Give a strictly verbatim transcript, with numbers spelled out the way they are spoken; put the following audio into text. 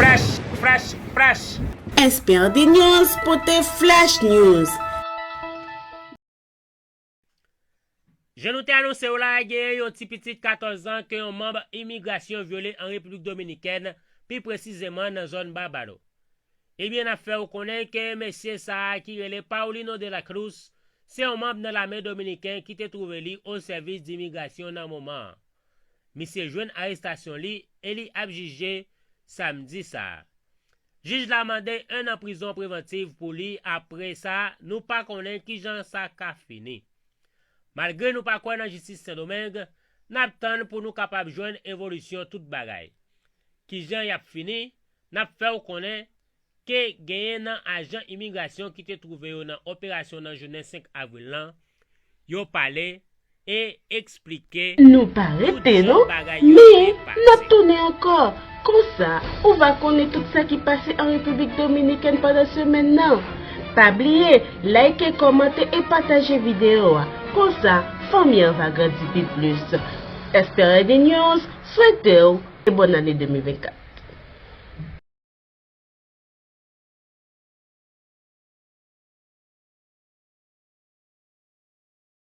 Flash, flash, flash. S P R D News pote Flash News. Jan nou te anonse w la, genyen yon ti pitit katòz an ke yon manm imigrasyon vyole an Repiblik Dominikèn, pi presizeman nan zòn Barbado. Ebyen, n ap fè w konnen ke mesye sa a ki rele Paulino de la Cruz se yon manm nan lame dominiken ki te twouve li o sèvis dimigrasyon nan moman an. Misye jwenn arestasyon li e li ap jije samdi sa a. Jij la mande en an prizon prevantiv pou li, apre sa, nou pa konnen kijan sa ka fini. Malgre nou pa kwè nan jistis Sendomeng, n ap tann pou nou kapab jwenn evolisyon tout bagay. Kijan y ap fini, n ap fè w konnen ke genyen nan ajan imigrasyon ki te twouve yo nan operasyon nan jounen senk avril lan, yo pale e eksplike Nou pa rete non, men n ap tounen ankò. Konsa, ou va konnen tout sa ki pase an Repiblik Dominikèn pandan semèn nan. Pa bliye, like, kòmante e pataje videyo a. Konsa, fanmi an va grandi pi plis. S P R D News swete w e bòn ane de mil vennkat.